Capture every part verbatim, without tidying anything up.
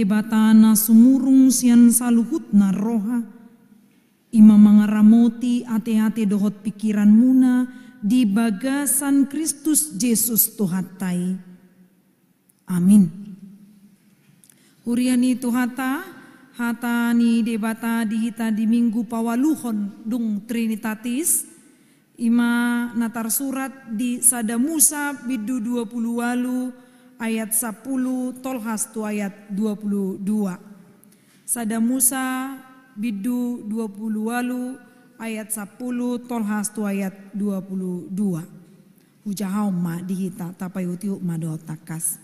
Debata na sumurung sian saluhutna roha, i ma mangaramoti ateate dohot pingkiranmuna di bagasan Kristus Jesus Tuhanta i. Amin. Huria ni Tuhanta, hata ni Debata di hita di Minggu paluahon dung Trinitatis, i ma na tarsurat di Sada Musa bindu dua pulu ualu ayat sampulu tolhas tu ayat dua pulu dua. Sada Musa bindu dua pulu ualu ayat sampulu tolhas tu ayat dua pulu dua. Hujahaon ma di hita, tapaihutihut ma dohot tangkas.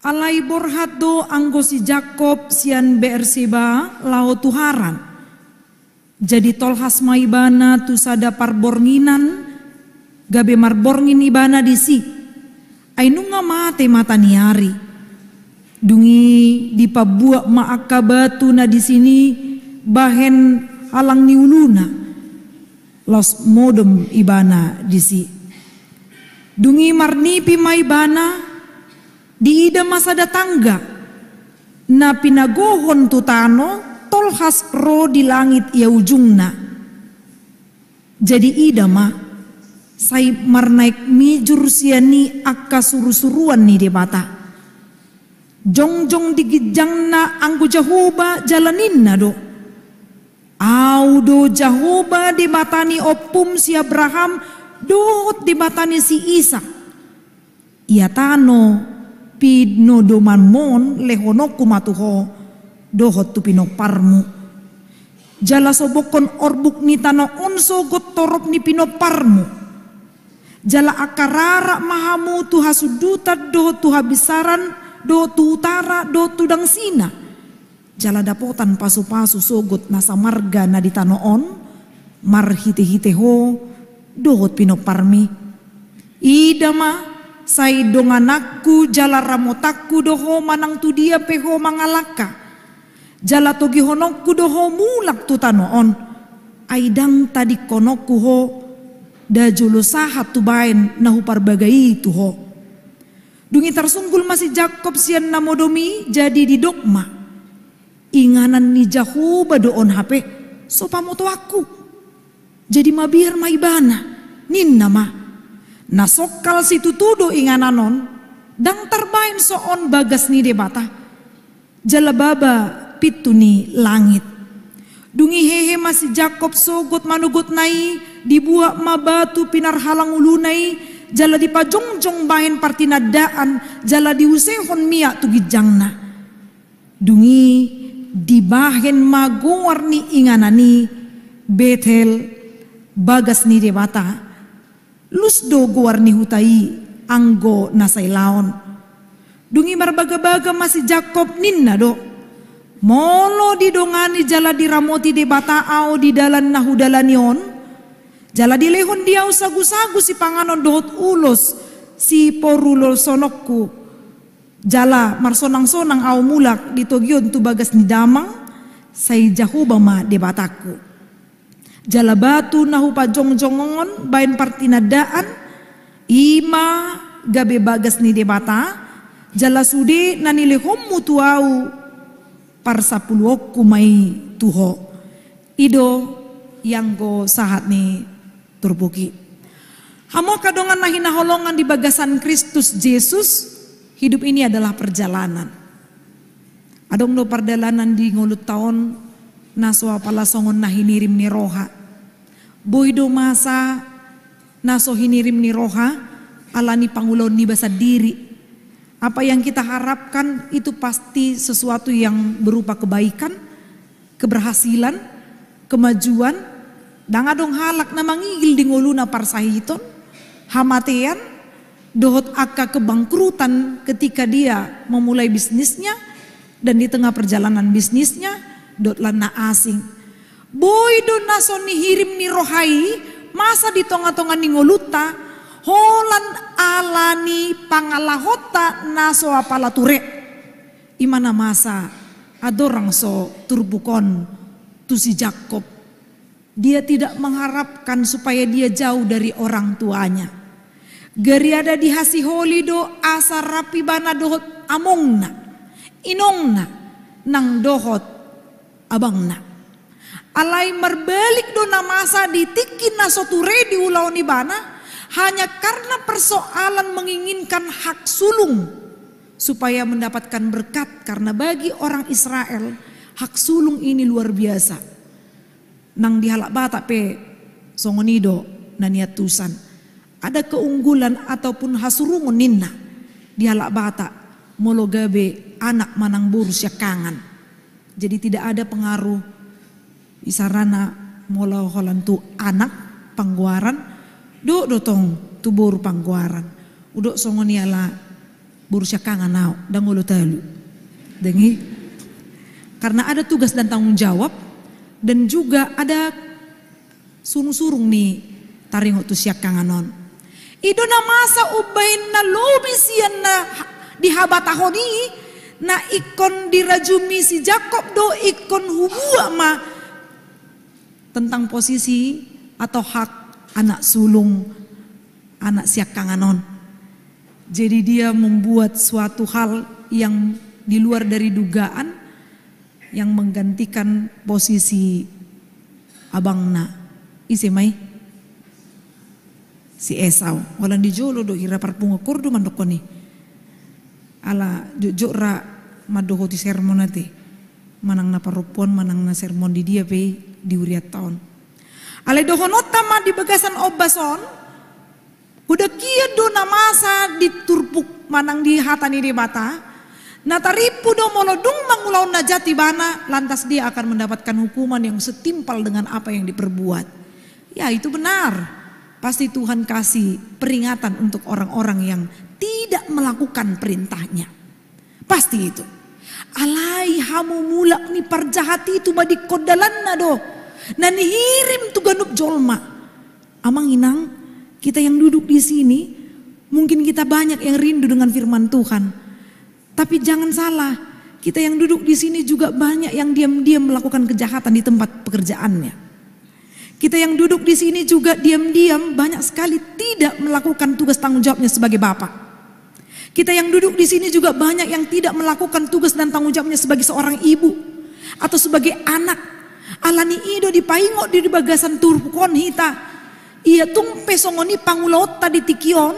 Alai borhat do anggo si Jakkob sian Beerseba laho tu Haran. Jadi tolhas ma ibana tu sada parbornginan, gabe marborngin ibana disi. Ai nunga mate mata ni ari. Dung i dipabuat ma angka batu na disi bahen halang ni uluna. Laos modom ibana disi. Dung i marnipi ma ibana, diida ma sada tangga na pinagohon tu tano, tolhas ro di langit ia ujungna. Jadi ida ma, sai marnaek mijur sian i angka surusuruan ni Debata. Jongjong di ginjangna anggo Jahowa jala ninna do: Ahu do Jahowa Debata ni ompum si Abraham, dohot Debata ni si Isak. Ia tano pinodomanmon lehononku ma tu ho, dohot tu pinomparmu. Jala sobokhon orbuk ni tano on sogot torop ni pinomparmu. Jala angka rarat ma hamu tu hasundutan dohot tu habinsaran, dohot tu utara, dohot tu dangsina. Jala dapotan pasupasu sogot na samarga na di tano on, marhitehite ho, dohot pinomparmi. Ida ma, sai dongananku jala ramotanku do ho manang tu dia pe ho mangalangka. Jala togihononku do ho mulak tu tano on. Ai ndang tadingkononku ho, nda jolo sahat tu baen na huparbaga i tu ho. Dung i tarsunggul ma si Jakkob sian na modom i, jadi didok ma: Inganan ni Jahowa do on hape, so pamotoanku. Jadi mabiar ma ibana, ninna ma: Na songkal situtu do inganan on, ndang tarbaen so on bagas ni Debata. Jala baba pintu ni langit. Dung i hehe ma si Jakkob sogot manogotna i, dibuat ma batu pinarhalang uluna i, jala dipajongjong bahen partinandaan, jala diusehon miak tu ginjangna. Dung i dibahen ma goar ni inganan i Betel, bagas ni Debata. Lus do goar ni huta i anggo na sailaon. Dung i marbagabaga ma si Jakkob, ninna do: Molo didongani jala diramoti Debata ahu di dalan na hudalani on, jala dilehon di ahu sagusagu sipanganon dohot ulos siporulosononku, jala marsonangsonang ahu mulak di togi on tu bagas ni damang, sai Jahowa ma Debatangku. Jala batu na hupajongjong on baen partinandaan, i ma gabe bagas ni Debata, jala sude na nilehonmu tu ahu, parsampuluonku ma i tu ho. I do i anggo sahat ni turpuk i. Hamu angka dongan na hinaholongan di bagasan Kristus Jesus, hidup ini adalah perjalanan. Adong do pardalanan di ngolunta on na so apala songon na hinirim ni roha. Boi do masa na so hinirim ni roha ala ni pangulaon niba sandiri. Apa yang kita harapkan itu pasti sesuatu yang berupa kebaikan, keberhasilan, kemajuan. Ndang adong halak na mangigil di ngoluna parsahiton, hamatean, dohot angka kebangkrutan ketika dia memulai bisnisnya, dan di tengah perjalanan bisnisnya dohot lan na asing. Boi do na so nihirim ni roha i masa di tongatonga ni ngolunta, holan ala ni pangalahonta na so apala ture. I ma na masa andorang so turpuk on tu si Jakkob. Dia tidak mengharapkan supaya dia jauh dari orang tuanya. Gariada dihasiholi do asa rap ibana dohot amongna, inongna, nang dohot abangna. Alai marbalik do na masa di tingki na so ture diulahon ibana, hanya karena persoalan menginginkan hak sulung supaya mendapatkan berkat, karena bagi orang Israel hak sulung ini luar biasa. Nang di halak Batak pe songon i do na niantusan. Ada keunggulan ataupun hasurungon ninna di halak Batak molo gabe anak manang boru siangkangan. Jadi tidak ada pengaruh isarana molo holan tu anak panggoaran, dohot do tong tu boru panggoaran. Udok songon i ala boru siangkangan au, ndang olo talu. Dengi. Karena ada tugas dan tanggung jawab dan juga ada surung-surung ni taringot tu siangkangan on. I do na masa umbahen na lobi sian na ha-, dihabatahon i, na ingkon dirajumi si Jakob do ingkon hubuat ma tentang posisi atau hak anak sulung, anak siangkangan on. Jadi dia membuat suatu hal yang di luar dari dugaan, yang menggantikan posisi abangna. Ise ma i? Si Esau. Holan di jolo do hira parpungu, kur do mandokkon i. Ala jotjot ra mandohoti sermon ate. Manang na parompuan, manang na sermon di dia pe i di hurianta on. Alai dohononta ma di bagasan ombas on, godang hian do na masa di turpuk manang di hata ni Debata, na tarimpu do molo dung mangulahon na jat ibana, lantas dia akan mendapatkan hukuman yang setimpal dengan apa yang diperbuat. Ya, itu benar. Pasti Tuhan kasih peringatan untuk orang-orang yang tidak melakukan perintahnya. Pasti itu. Alai hamumulak ni parjahat i tumandangkon dalanna do, na nihirim tu ganup jolma. Amang inang, kita yang duduk di sini, mungkin kita banyak yang rindu dengan firman Tuhan. Tapi jangan salah, kita yang duduk di sini juga banyak yang diam-diam melakukan kejahatan di tempat pekerjaannya. Kita yang duduk di sini juga diam-diam banyak sekali tidak melakukan tugas tanggung jawabnya sebagai bapak. Kita yang duduk di sini juga banyak yang tidak melakukan tugas dan tanggung jawabnya sebagai seorang ibu atau sebagai anak. Alani i do dipaingot di bagasan turpuk on hita. Ia tung pe songon i pangulaonta di tingki on,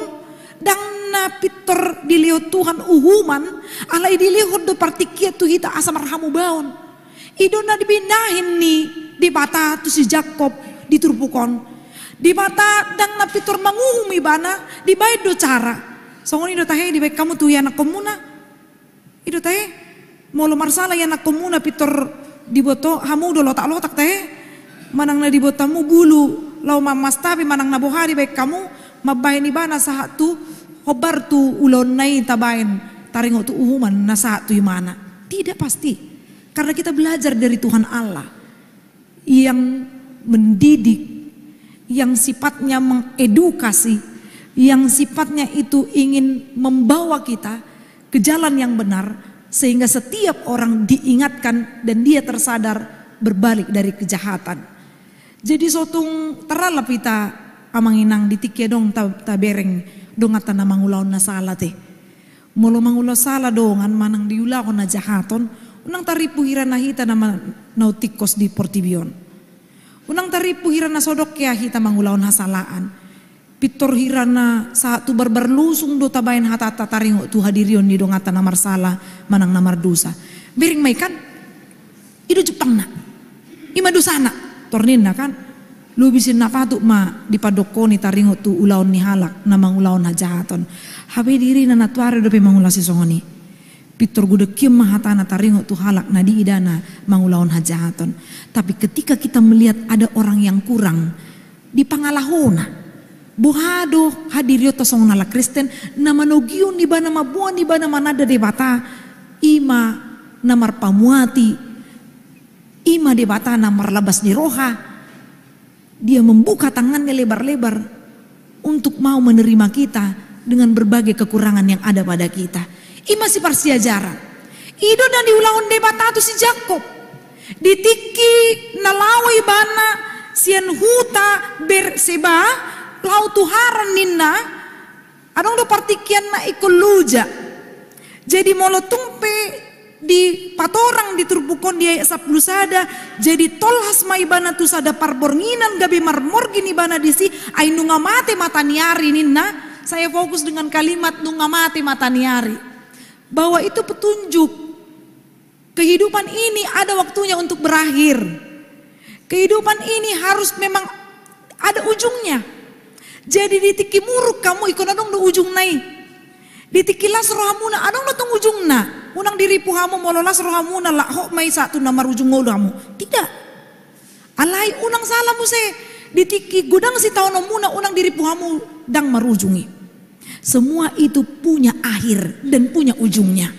ndang na pintor dilehon Tuhan uhuman, alai dilehon do partingkian tu hita asa marhamubaon. I do na binahen ni Debata tu si Jakob di turpuk on. Debata ndang na pintor manguhum ibana, dibahen do cara. Songon i do tahe dibahen hamu tu ianakkonmuna. I do tahe, molo marsala ianakkonmuna pintor diboto, hamu do lotak-lotak tahe. Manang na diboto hamu bulu laho mamasta pe manang na boha dibahen hamu, mambahen ibana sahat tu hombar tu ulaonna i tabahen taringot tu uhuman na sahat tu imana. Tidak pasti. Karena kita belajar dari Tuhan Allah yang mendidik, yang sifatnya mengedukasi, yang sifatnya itu ingin membawa kita ke jalan yang benar, sehingga setiap orang diingatkan dan dia tersadar berbalik dari kejahatan. Jadi so tung taralap hita amang inang di tingki adong ta-, tabereng donganta na mangulahon na sala te. Molo mangulahon sala dongan manang diulahon na jahat on, unang tarimpu hira na hita na ma-, na tingkos di portibi on. Unang tarimpu hira na so dok hea hita mangulahon hasalaan. Pintor hira na sahat tu barbar lusung do tabahen hatanta taringot tu hadirion ni donganta na marsala manang na mardosa. Bereng ma i kan? I do jumpangna. I ma dosana. Tor ninna kan? Lobi sian na patut ma dipadokkon i taringot tu ulaon ni halak na mangulahon hajahaton. Hape dirina nantuari dope mangulahon sisongon i. Pintor godang hian ma hatana taringot tu halak na diidana mangulahon hajahaton. Tapi ketika kita melihat ada orang yang kurang, di pangalahona. Boha do hadirionta songon halak Kristen, na manogihon ibana, mamboan ibana mananda Debata, i ma na marpamuati, i ma Debata na marlabas ni roha. Dia membuka tangannya lebar-lebar untuk mau menerima kita dengan berbagai kekurangan yang ada pada kita. I ma siparsiajaran. I do na niulahon Debata tu si Jakob. Di tingki na laho ibana sian huta Berseba, laho tu Haran ninna, Adong do partingkianna ingkon loja. Jadi molo tung pe dipatorang di turpuk on di ayat sampulu sada, jadi tolhas ma ibana tu sada parbornginan gabe marborngin ibana disi, ai nunga mate mataniari ninna. Saya fokus dengan kalimat nunga mate mataniari, bahwa itu petunjuk. Kehidupan ini ada waktunya untuk berakhir. Kehidupan ini harus memang ada ujungnya. Jadi di tingki muruk hamu ingkon adong do ujungna i. Di tingki las rohamuna adong do tong ujungna. Unang diripu hamu molo las rohamuna, laho ma i sahat tu na marujung ngolu hamu. Tidak. Alai unang sala muse, di tingki godang sitaononmuna unang diripu hamu, ndang marujung i. Semua itu punya akhir dan punya ujungnya.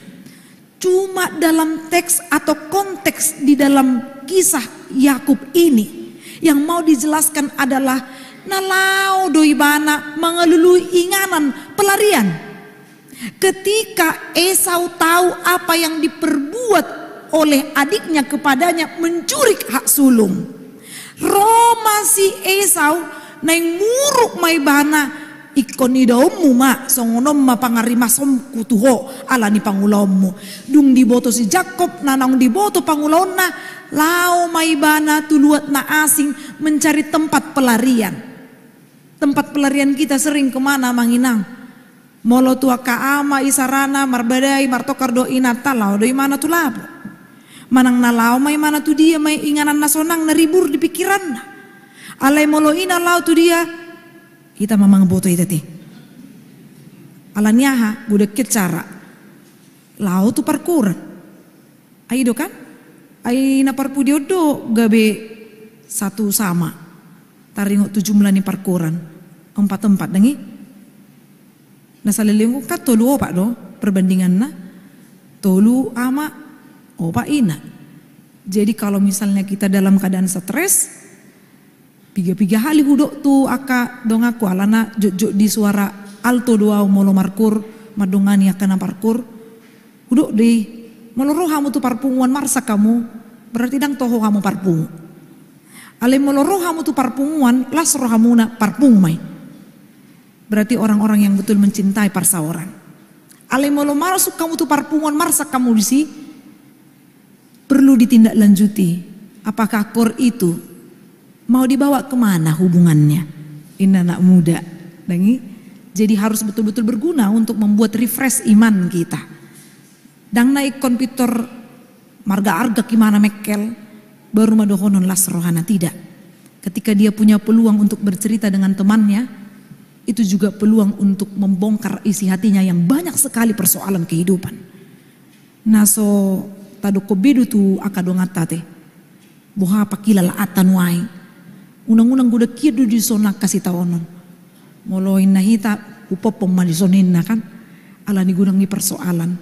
Cuma dalam teks atau konteks di dalam kisah Yakub ini, yang mau dijelaskan adalah na laho do ibana mangalului inganan pelarian. Ketika Esau tahu apa yang diperbuat oleh adiknya kepadanya, mencuri hak sulung, ro ma si Esau, naeng muruk ma ibana. Ingkon idaonmu ma, songon on ma pangarimasonku tu ho ala ni pangulaonmu. Dung diboto si Jakob na naung diboto pangulaonna, laho ma ibana tu luat na asing mencari tempat pelarian. Tempat pelarian kita sering kemana, Amang Inang? Molo tu angka ama i sarana marbadai martokar dohot inanta, laho do imana tu lapo. Manang na laho ma imana tu dia ma inganan na sonang na ribur di pikiranna. Alai molo ina laho tu dia, hita ma mangan boto i tati. Ala ni aha? Godang hian cara. Laho tu parkoran. Ai do kan? Ai na parpudi on do gabe satu sama. Taringot tu jumlah ni parkoran. Empat-empat, ndang i? Na saleleng on kan tolu opat do perbandinganna. Tolu ama, opat ina. Jadi kalau misalnya kita dalam keadaan stres, piga-piga hali hudok tu angka donganku, alana jotjot di suara alto do au molo markoor, mandongani angka na parkoor. Hudok do i, molo ro hamu tu parpunguan marsak hamu, berarti ndang toho hamu parpungu. Alai molo ro hamu tu parpunguan, las rohamuna, parpungu ma i. Berarti orang-orang yang betul mencintai parsaoran. Alai molo masuk hamu tu parpunguan, marsak hamu disi, perlu ditindaklanjuti. Apakah koor itu mau dibawa kemana hubungannya? Ini anak muda, ndang i? Jadi harus betul-betul berguna untuk membuat refresh iman kita. Ndang na ingkon pintor marga-arga imana mekkel, baru ma dohonon las rohana, tidak. Ketika dia punya peluang untuk bercerita dengan temannya, itu juga peluang untuk membongkar isi hatinya yang banyak sekali persoalan kehidupan. Na so tadokkon be do tu angka donganta ate. Boha pangkilalaanta nuaeng. Unang-unang godang hian do dison angka sitaonon. Molo inna hita, hupompong ma dison inna kan. Ala ni godang ni persoalan.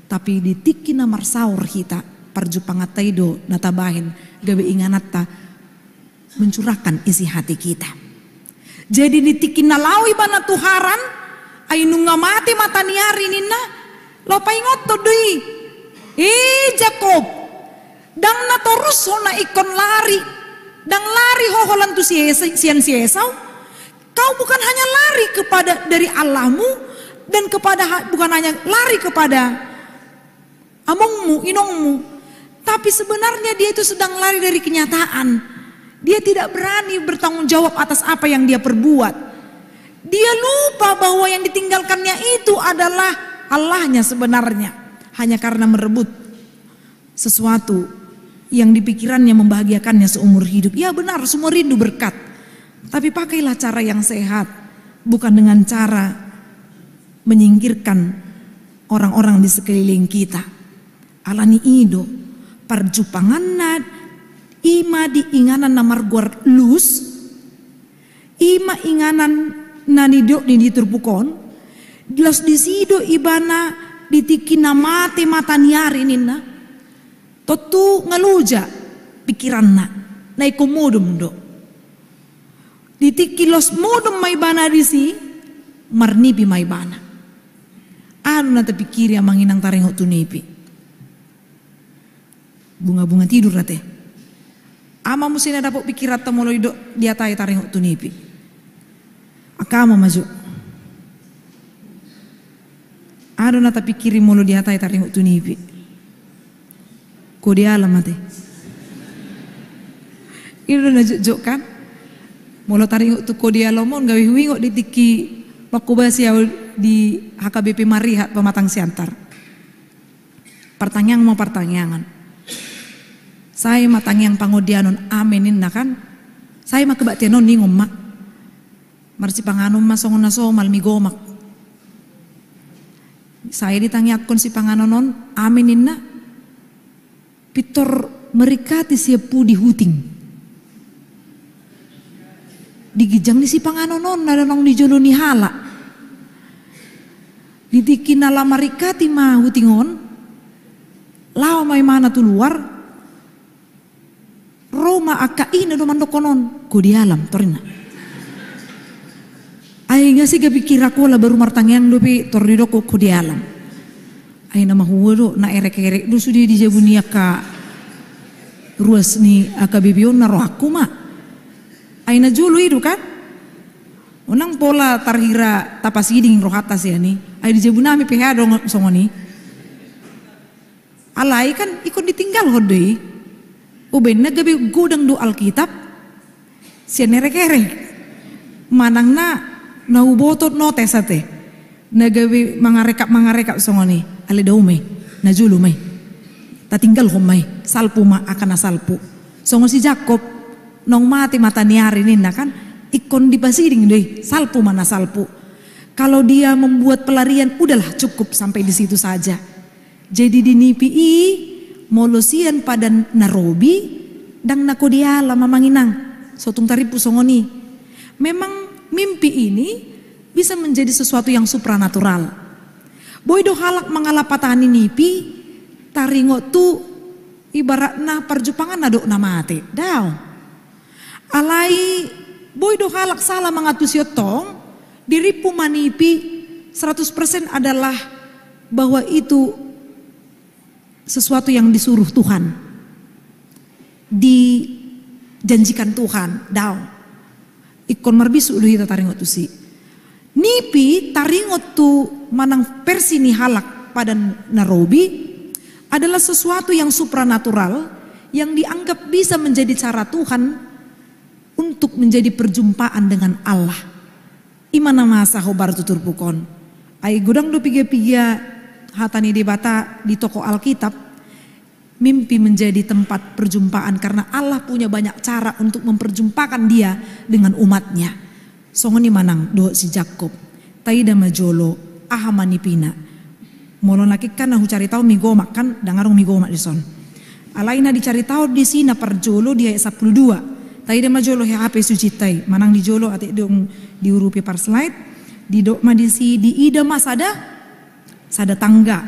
Tapi di tingki na marsaor hita, parjumpanganta i do na tabahen gabe ingananta mencurahkan isi hati kita. Jadi di tingki na laho ibana tu Haran, ai nunga mate mataniari ninna, laho paingothon do i. Eh Jakob, ndang na torus ho na ingkon lari, ndang lari ho holan tu si Esa-, sian si Esau. Kau bukan hanya lari kepada, dari Allahmu, dan kepada ha-, bukan hanya lari kepada amongmu, inongmu. Tapi sebenarnya dia itu sedang lari dari kenyataan. Dia tidak berani bertanggung jawab atas apa yang dia perbuat. Dia lupa bahwa yang ditinggalkannya itu adalah Allahnya sebenarnya. Hanya karena merebut sesuatu yang di pikirannya membahagiakannya seumur hidup. Ya benar, semua rindu berkat. Tapi pakailah cara yang sehat, bukan dengan cara menyingkirkan orang-orang di sekeliling kita. Ala ni i do, parjumpanganna i ma di inganan na margoar Lus, i ma inganan na nidok ni di turpuk on, laos disi do ibana di tingki na mate mataniari ninna, tontu nga loja pikiranna, na ingkon modom do. Di tingki laos modom ma ibana disi, marnipi ma ibana. Aha do na tapikiri amang inang taringot tu nipi? Bunga-bunga tidur ate. Aha ma muse na dapot pikiranta molo didok diatai taringot tu nipi? Angka ama ma jo. Aha do na tapingkiri molo dihatai taringot tu nipi? Kode alam ate. I do na jotjot kan? Molo taringot tu kode alam on, gabe huingot di tingki mangkobasi au di H K B P Marihat Pematang Siantar. Partangiangan ma partangiangan. Sai ma tangiang pangondianon, amen ninna kan? Sai ma kebaktian on, ningon ma. Marsipanganon ma songon na somal, mi gomak. Sai ditangiangkon sipanganon on, amen ninna. Pintor meringkati sian pudi huting. Di ginjang ni sipanganon on, na naung di jolo ni halak. Di tingki na laho maringkati ma huting on, laho ma imana tu luar, ro ma angka ina do mandokkon on, kode alam, tor ninna. Ai nga sega pingkiran holan, baru martangiang dope tor didokkon kode alam. Ai na mahua do, na erek-erek do sude di jabu ni angka ruas ni H K B P on na rohangku ma. Ai na jolo i do kan? Unang pola tarhira tapasiding rohanta sian i. Ai di jabu nami pe hea do songon i. Alai kan ingkon ditinggalhon do i. Umbahen na gabe godang do Alkitab sian erek-erek. Manang na, na huboto notes ate. Na gabe mangarekap-mangarekap songon i. Alai dao ma i. Na jolo ma i. Tatinggalhon ma i. Salpu ma angka na salpu. Songon si Jakkob. Naung mate mataniari ninna kan. Ingkon dipasiding do i. Salpu ma na salpu. Kalau dia membuat pelarian, udahlah cukup sampai di situ saja. Jadi di nipi i, molo sian padan na robi, ndang na kode alam amang inang, so tung tarimpu songon i. Memang mimpi ini bisa menjadi sesuatu yang supranatural. Boi do halak mangalapatani nipi, taringot tu ibaratna parjumpangan na dok na mate. Dao. Alai boi do halak sala mangantusi on tong, dirimpu ma nipi, seratus persen adalah bahwa itu sesuatu yang disuruh Tuhan, dijanjikan Tuhan, dao. Ingkon marbisuk do hita taringot tusi. Nipi taringot tu manang versi ni halak padan na robi adalah sesuatu yang supranatural yang dianggap bisa menjadi cara Tuhan untuk menjadi perjumpaan dengan Allah. I ma na masa hombar tu turpuk on. Ai godang do piga-piga hata ni Debata di toko Alkitab, mimpi menjadi tempat perjumpaan karena Allah punya banyak cara untuk memperjumpakan Dia dengan umatnya. Songon i ma nang dohot si Jakkob. Taida ma jolo, aha ma nipina. Molo nangkin kan na hucaritahon mi gomak kan, ndang adong mi gomak dison. Alai na dicaritahon disi na parjolo di ayat sampulu dua. Taida ma jolo hea hape sucinta i, manang di jolo atik dong diurupi par slide. Didok ma disi, diida ma sada, sada tangga.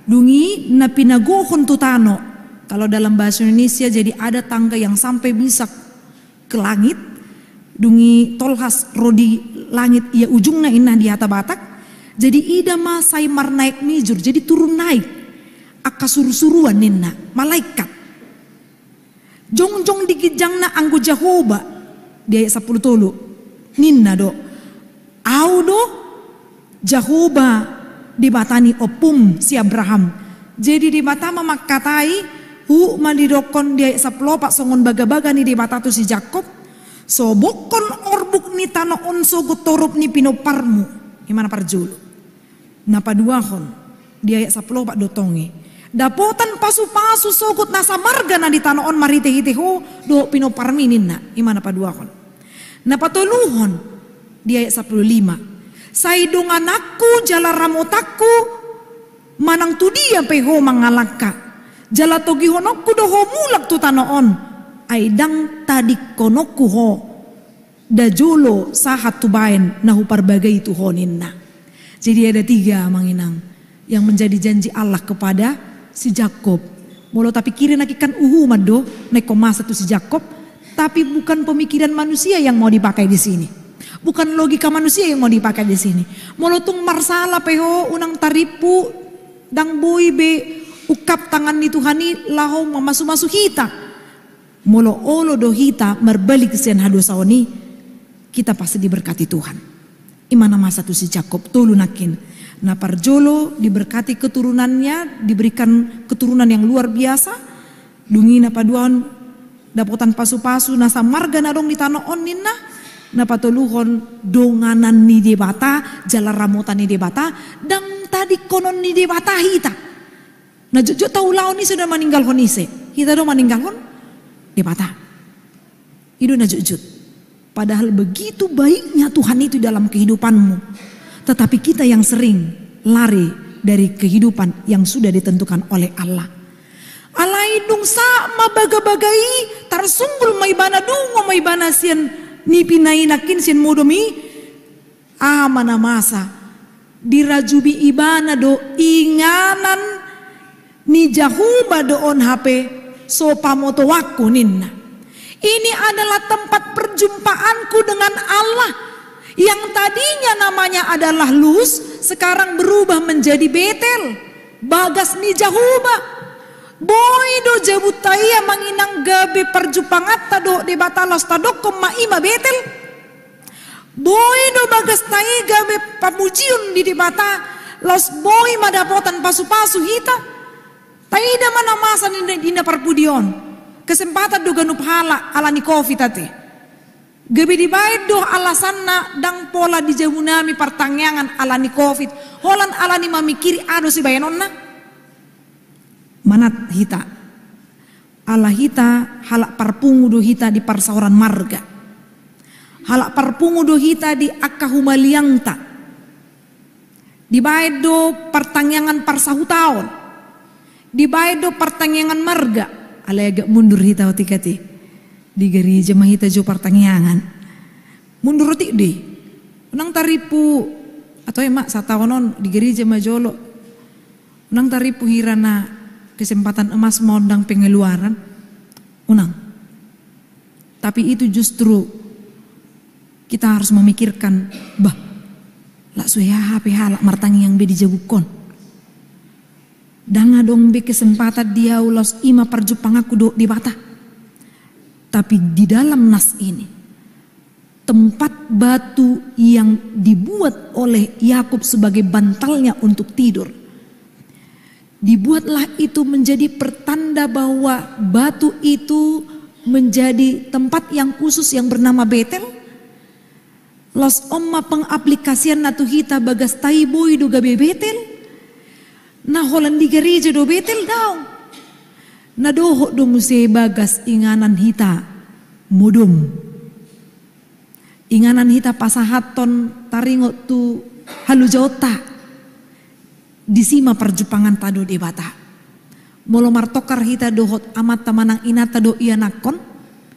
Dung i na pinagohon tu tano. Kalau dalam bahasa Indonesia jadi ada tangga yang sampai bisa ke langit, dung i tolhas ro di langit ia ujungna inna di hata Batak. Jadi ida ma sai marnaek mijur, jadi turun naik. Angka surusuruan ninna, malaikat. Jongjong di ginjangna anggo Jahowa, di ayat sampulu tolu. Ninna do, Au do Jahowa Debata ni ompum si Abraham. Jadi Debata ma mangkatai, huhut ma didokkon di ayat sampulu opat songon bagabaga ni Debata tu si Jakkob, sobokkon orbuk ni tano on sogot torup ni pinomparmu. I ma na parjolo. Na paduahon, di ayat sampulu opat do tong i. Dapotan pasupasu sogot nasa marga na di tano on marhitehite ho dohot pinomparmi ninna. I ma na paduahon. Na patoluhon, di ayat sampulu lima. Sai dongananku jala ramotanku manang tu dia pe ho mangalangka. Jala togihononku do ho mulak tu tano on. Ai ndang tadingkononku ho. Nda jolo sahat hubaen na huparbagai tu ho ninna. Jadi ada tiga amang inang yang menjadi janji Allah kepada si Jakkob. Molo tapingkiri nangkin kan uhuman do na ingkon masa tu si Jakkob, tapi bukan pemikiran manusia yang mau dipakai di sini. Bukan logika manusia yang mau dipakai di sini. Molo tung marsala pe ho unang tarimpu, ndang boi be ungkap tangan ni Tuhan i laho mamasumasu hita. Molo olo do hita marbalik sian hadosaon i, kita pasti diberkati Tuhan. I ma na masa tu si Jakkob, tolu nangkin. Na parjolo diberkati keturunannya, diberikan keturunan yang luar biasa. Dung i na paduahon dapotan pasu-pasu na samarga na adong di tano on ninna. Na patoluhon donganan ni Debata jala ramotan ni Debata, ndang tadingkonon ni Debata hita. Na jotjot taulahon ise do na maninggalhon ise? Hita do maninggalhon Debata. I do na jotjot. Padahal begitu baiknya Tuhan itu dalam kehidupanmu, tetapi kita yang sering lari dari kehidupan yang sudah ditentukan oleh Allah. Alai dung sahat ma bagabaga i, tarsunggul ma ibana, dungo ma ibana sian nipina i nangkin, sian modom i. Aha ma na masa? Dirajubi ibana do, inganan ni Jahowa do on hape so pamotoanku ninna. Ini adalah tempat perjumpaanku dengan Allah. Yang tadinya namanya adalah Lus, sekarang berubah menjadi Betel, bagas ni Jahowa. Boi do jabunta i, amang inang, gabe parjumpanganta dohot Debata laos tadokkon ma i ma Betel. Boi do bagasta i gabe pamujion di Debata, laos boi ma dapotan pasu-pasu hita. Taida ma na masa ni, di na parpudi on. Kesempatan do ganup halak ala ni covid ate. Gabe dibaen do alasanna, ndang pola di jabunami partangiangan ala ni covid. Holan ala ni mamingkiri aha do sibaenonna. Manat hita. Ala hita halak parpungu do hita di parsaoran marga. Halak parpungu do hita di angka humaliangta. Dibaen do partangiangan parsahutaon. Dibaen do partangiangan marga. Alai agak mundur hita otik ate. Di gareja ma hita jo partangiangan. Mundur otik do i. Unang tarimpu, atau ima sataon on di gareja ma jolo. Unang tarimpu hira na kesempatan emas ma on, ndang pengeluaran. Unang. Tapi itu justru kita harus memikirkan, bah, lak sude aha pe halak martangiang be di jabukkon. Ndang adong be kesempatan di ahu laos i ma parjumpanganku dohot Debata. Tapi di dalam nas ini, tempat batu yang dibuat oleh Yakub sebagai bantalnya untuk tidur, dibuatlah itu menjadi pertanda bahwa batu itu menjadi tempat yang khusus yang bernama Betel. Laos on ma pengaplikasianna tu hita, bagasta i boi do gabe Betel. Na holan di gareja do Betel, daong. Na dohot do muse bagas inganan hita modom. Inganan hita pasahathon taringot tu halujaonta. Disi ma parjumpanganta dohot Debata. Molo martongkar hita dohot amanta manang inanta dohot ianakhon,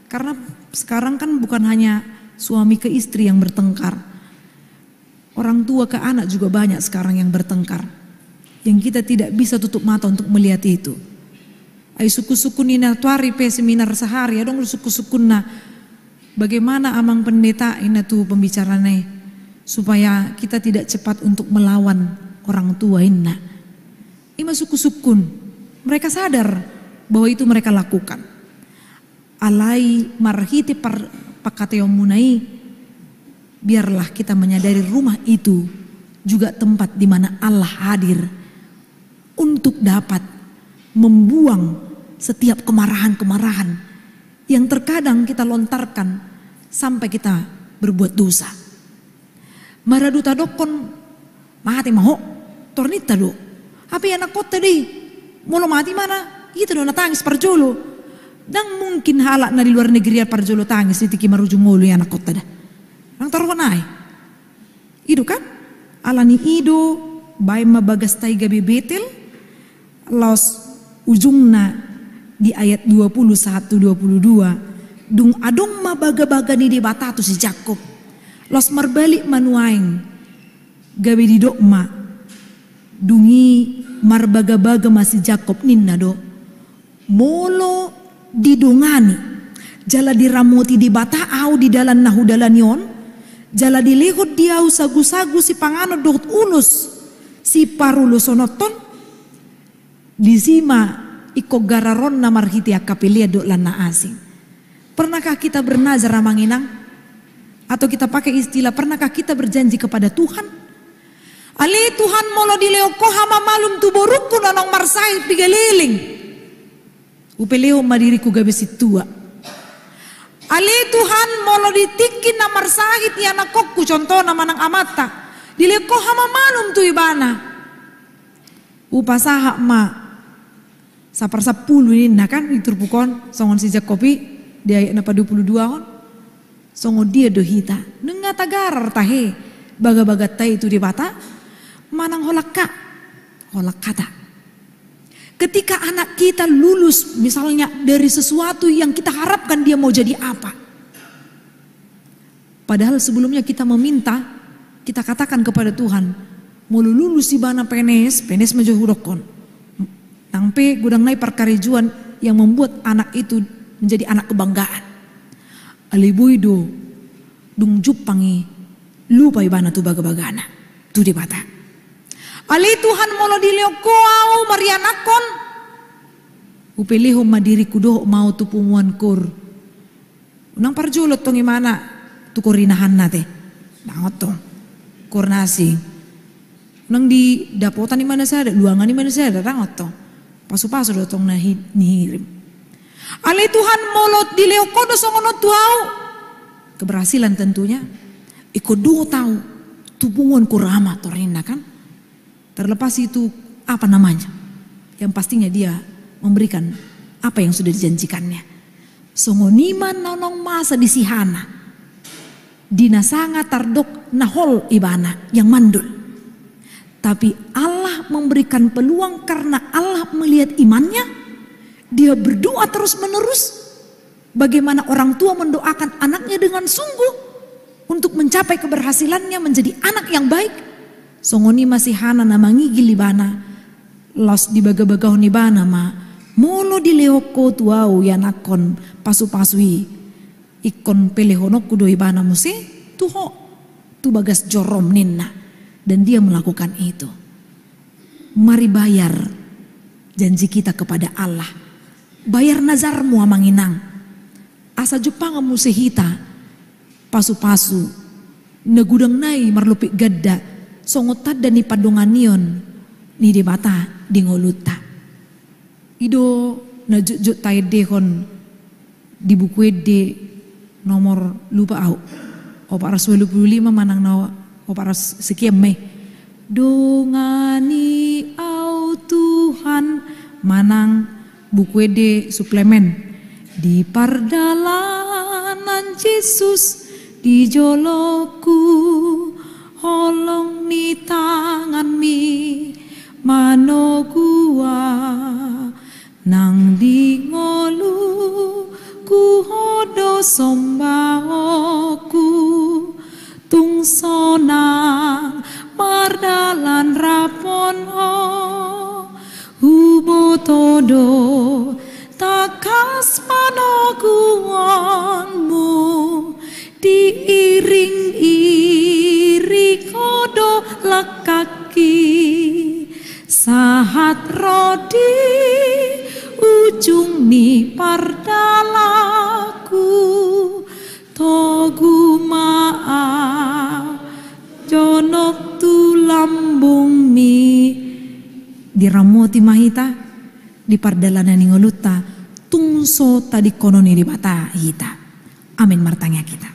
karena sekarang kan bukan hanya suami ke istri yang bertengkar. Orang tua ke anak juga banyak sekarang yang bertengkar. Yang kita tidak bisa tutup mata untuk melihat itu. Ai sungkun-sungkun i na tuari pe seminar sehari, adong do sungkun-sungkunna. Bagaimana amang pendeta, inna tu pembicarana i, supaya kita tidak cepat untuk melawan orang tua, inna. I ma sungkun-sungkun. Mereka sadar bahwa itu mereka lakukan. Alai marhite par-, pangkataionmuna i, biarlah kita menyadari rumah itu juga tempat di mana Allah hadir untuk dapat membuang setiap kemarahan-kemarahan yang terkadang kita lontarkan sampai kita berbuat dosa. Maradu tadokkon, mate ma ho, tor ninta do. Hape ianakhonta do i, molo mate ibana, hita do na tangis parjolo. Ndang mungkin halak na di luar negeri an parjolo tangis di tingki marujung ngolu ianakhonta da. Ndang taroha nai. I do kan? Ala ni i do, baen ma bagasta i gabe Betel. Laos ujungna di ayat dua puluh satu, dua puluh dua, dung adong ma bagabaga ni Debata tu si Jakkob. Laos marbalik ma nuaeng, gabe didok ma, dung i marbagabaga ma si Jakkob, ninna do: Molo didongani jala diramoti Debata ahu di dalan na hudalani on, jala dilehon di ahu sagusagu sipanganon dohot ulos siparuloshononhon, disi ma ingkon gararonna marhite angka pelean dohot lan na asing. Pernahkah kita bernazar, amang inang? Atau kita pakai istilah, pernahkah kita berjanji kepada Tuhan? Ale Tuhan, molo dilehon Ho hamamalum tu borungku na naung marsahit di Galilea, hupelehon ma diringku gabe sintua. Ale Tuhan, molo di tingki na marsahit ianakhonku, contohna manang amanta, dilehon Ho hamamalum tu ibana, hupasahat ma saparsampulu ninna kan di turpuk on, songon si Jakob i di ayat na paduapuluduahon. Songon dia do hita? Nunga tagarar tahe bagabaganta i tu Debata? Manang holan hata, holan hata. Ketika anak kita lulus misalnya dari sesuatu yang kita harapkan dia mau jadi apa, padahal sebelumnya kita meminta, kita katakan kepada Tuhan, molo lulus ibana P N S, P N S ma jo hudokhon. Nang pe godang nai parkarejoan yang membuat anak itu menjadi anak kebanggaan. Alai boi do dung jumpang i lupa ibana tu bagabagana, tu Debata. Ale Tuhan, molo dilehon Ho au marianakhon, hupelehon ma diringku dohot ma au tu punguan koor. Unang parjolo tong ibana tu koor ni inanta te. Ndang on tong. Koor na asing. Unang di dapotan ibana sada, luangan ibana sada, ndang on tong. Pasupasu do tong na hi-, nihirim. Ale Tuhan, molo dilehon Ho do songon on tu au, keberhasilan tentunya, ingkon dohot au tu punguan koor amat, ninna kan? Terlepas itu apa namanya, yang pastinya dia memberikan apa yang sudah dijanjikannya. Songon i ma na naung masa di si Hana, di na sanga tardok na hol ibana yang mandul. Tapi Allah memberikan peluang karena Allah melihat imannya, dia berdoa terus-menerus. Bagaimana orang tua mendoakan anaknya dengan sungguh untuk mencapai keberhasilannya menjadi anak yang baik, songon i ma si Hana na mangigil ibana, laos dibagabagahon ibana ma, molo dilehon Ho tu au ianakhon pasupasu i, ingkon pelehononku do ibana muse tu Ho, tu bagas jorom, ninna. Dan dia melakukan itu. Mari bayar janji kita kepada Allah. Bayar nazarmu, amang inang. Asa jumpangan muse hita pasupasu na godang nai marlompit ganda songon tanda ni pandonganion ni Debata di ngolunta. I do na jotjot taendehon di Buku Ende nomor, lupa au, opat ratus walu pulu lima manang na opat ratus sekian ma i. Dongani au Tuhan, manang Buku Ende suplemen. Di pardalanan Jesus di joloku, holong ni tanganmi manogu au. Nang di ngolungku Ho do sombaonku, tung sonang mardalan rap dohot Ho. Huboto do tangkas panoguonmu, diiring-iring Ho do langkangki, sahat ro di ujung ni pardalanku, togu ma au jonok tu lambungmi. Diramoti ma hita di pardalanan ni ngolunta, tung so tadingkonon ni Debata hita. Amin. Martangiang hita.